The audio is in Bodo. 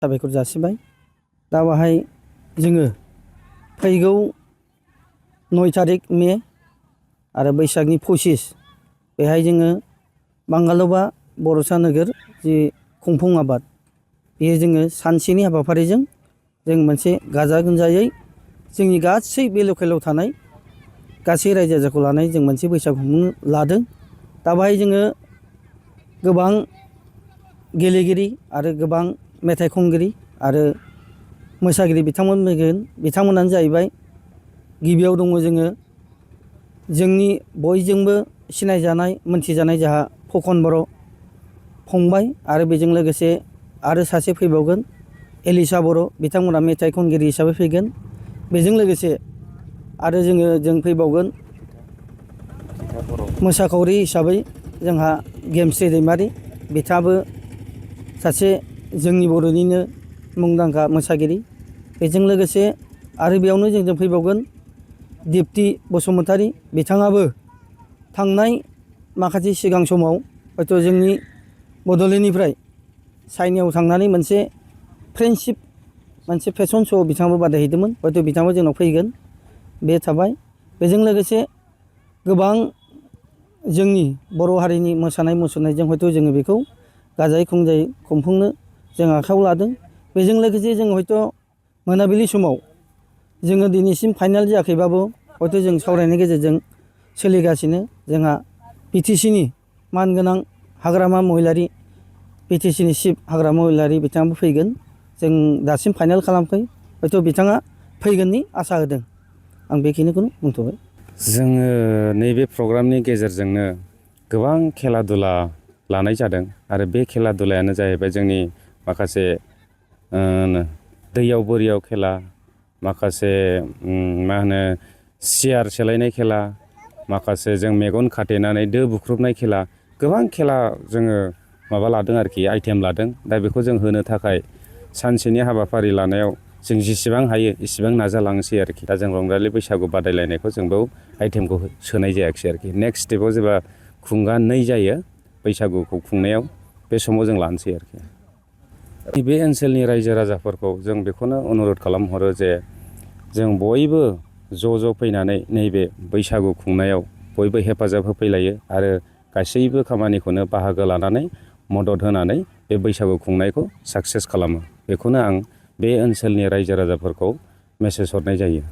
साबायखर जासिबाय। दा बाहाय जोङो फैगौ 9 तारिख मे आरो बैसागनि 25 बेहाय जोङो बांगालबा बर'सा नोगोर जि खुंफुं आबाद बेयो जोङो सानसेनि हाबाफारिजों जों मोनसे गाजा गोमजायै जोंनि गासै बे लकेलाव थानाय गासै रायजो राजाखौ लानानै जों मोनसे बैसागु खुंनो लादों। दा बाहाय जोङो गोबां गेलेगिरि आरो गोबां मेथाइ खनगिरि आरो मोसागिरि बिथांमोन फैगोन। बिथांमोनानो जाहैबाय गिबियाव दङ जोङो जोंनि बयजोंबो सिनायजानाय मोनथिजानाय जोंहा फखन बर' फंबाय आरो बेजों लोगोसे आरो सासे फैबावगोन एलिसा बर' बिथांमोना मेथाइ खनगिरि हिसाबै फैगोन। बेजों लोगोसे आरो जों फैबावगोन मोसाखावरि हिसाबै जोंहा गेमस्रि दैमारि बिथाङाबो सासे जोंनि बर'निनो मुंदांखा मोसागिरि। बेजों लोगोसे आरो बेयावनो जों फैबावगोन दिप्ति बसुमतारी बिथाङाबो थांनाय माखासे सिगां समाव हयथ' जोंनि बड'लेण्डनिफ्राय चाइनायाव थांनानै मोनसे फ्रेन्डशिप मोनसे फेशन श' बिथाङाबो बादायहैदोंमोन। हयथ' बिथाङाबो जोंनाव फैगोन बे थाबाय। बेजों लोगोसे गोबां जोंनि बर' हारिनि मोसानाय मुसुरनायजों हयथ' जोङो बेखौ गाजायै खुंजायै खुंफुंनो जों आखायाव लादों। बेजों लोगोसे जों हयथ' मोनाबिलि समाव जोङो दिनैसिम फाइनाल जायाखैबाबो हयथ' जों सावरायनायनि गेजेरजों सोलिगासिनो जोंहा बिटिसिनि मानगोनां हाग्रामा महिलारि बिटिसिनि चिफ हाग्रामा महिलारि बिथाङाबो फैगोन। जों दासिम फाइनाल खालामाखै हयथ' बिथाङा फैगोननि आसा होदों। आं बेखिनिखौनो बुंथ'बाय। जोङो नैबे प्रग्रामनि गेजेरजोंनो गोबां खेला दुला लानाय जादों आरो बे खेला दुलायानो जाहैबाय जोंनि माखासे दैयाव बोरियाव खेला, माखासे मा होनो सियार सेलायनाय खेला, माखासे जों मेगन खाथेनानै दो बुख्रुबनाय खेला, गोबां खेला जोङो माबा लादों आरोखि आइटेम लादों। दा बेखौ जों होनो थाखाय सानसेनि हाबाफारि लानायाव जों जेसेबां हायो एसेबां नाजालांसै आरोखि। दा जों रंजालि बैसागु बादायलायनायखौ जों बेयाव आइटेमखौ सोनाय जायाखिसै आरोखि। नेक्स्ट स्टेपाव जेब्ला खुंगा 2 जायो बैसागुखौ खुंनायाव बे समाव जों लानोसै आरोखि। बे ओनसोलनि रायजो राजाफोरखौ जों बेखौनो अनुरद खालामहरो जे जों बयबो ज' फैनानै नैबे बैसागु खुंनायाव बयबो हेफाजाब होफैलायो आरो गासैबो खामानिखौनो बाहागो लानानै मदद होनानै बे बैसागु खुंनायखौ साक्सेस खालामो। बेखौनो आं बे ओनसोलनि रायजो राजाफोरखौ मेसेज हरनाय जायो।